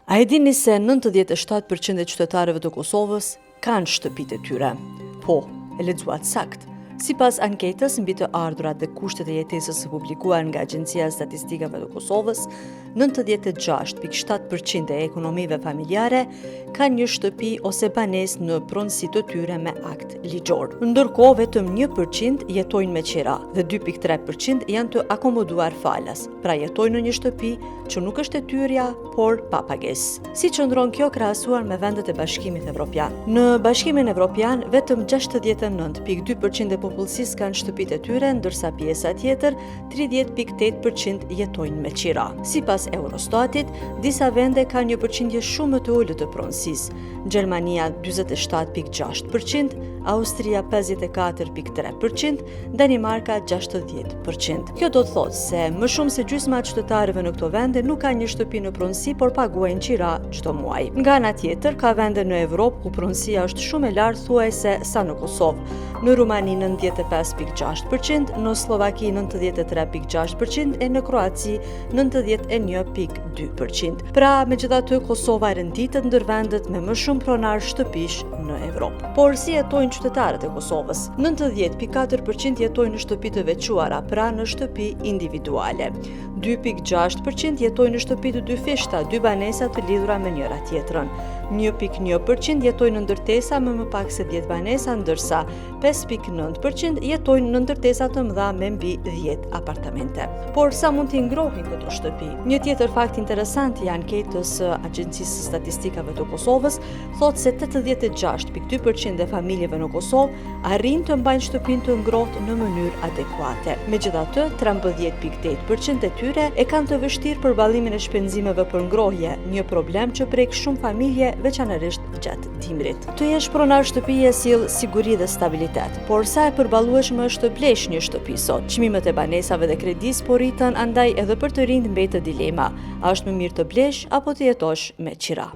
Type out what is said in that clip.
A e dini se 97% e qytetarëve të Kosovës kanë shtëpitë e tyre? Po, e lexuat saktë. Sipas anketës mbi të ardhurat dhe kushtet e jetesës së publikuar nga Agjencia e Statistikave të Kosovës, 96.7% e ekonomive familjare kanë një shtëpi ose banesë në pronësi të tyre me akt ligjor. Ndërkohë, vetëm 1% jetojnë me qira dhe 2.3% janë të akomoduar falas, pra jetojnë në një shtëpi që nuk është e tyrja, por pa pagesë. Si qëndron kjo krahasuar me vendet e Bashkimit Evropian? Në Bashkimin Evropian, vetëm 69.2% e popullsisë kanë shtëpitë e tyre, ndërsa pjesa tjetër, 30.8% jetojnë me qira. Sipas Eurostatit, disa vende kanë një përqindje shumë më të ulët të pronësisë. Gjermania 47.6%, Austria 54.3%, Danimarka 60%. Kjo do të thotë se më shumë se gjysma e qytetarëve në këto vende nuk kanë një shtëpi në pronësi, por paguajnë qira çdo muaj. Nga ana tjetër, ka vende në Evropë ku pronësia është shumë e lartë thuajse sa në Kosovë. Në Rumani 95.6%, në Sllovaki 93.6% e në Kroaci 91.2%. Pra, megjithatë, Kosova renditet ndër vendet me më shumë pronarë shtëpish në Evropë. Por si jetojnë qytetarët e Kosovës? 90.4% jetojnë në shtëpi të veçuara, pra në shtëpi individuale. 2.6% jetojnë në shtëpi të dyfishta, dy banesa të lidhura me njëra tjetrën. 1.1% jetojnë në ndërtesa me më pak se 10 banesa, ndërsa 5.9% jetojnë në ndërtesa të mëdha me mbi 10 apartamente. Por sa mund t'i ngrohin këto shtëpi? Një tjetër fakt interesant i anketës së Agjencisë së Statistikave të Kosovës thotë se 86.2% e familjeve në Kosovë arrijnë të mbajnë shtëpinë të ngrohtë në mënyrë adekuate. Megjithatë, 13.8% e tyre e kanë të vështirë përballimin e shpenzimeve për ngrohje, një problem që prek shumë familje, veçanërisht gjatë dimrit. Të jesh pronar shtëpie sjell siguri dhe stabilitet, por sa e përballueshme është të blesh një shtëpi sot? Çmimet e banesave dhe kredisë po rriten, andaj edhe për të rinjtë mbetet dilema, a është më mirë të blesh apo të jetosh me qira?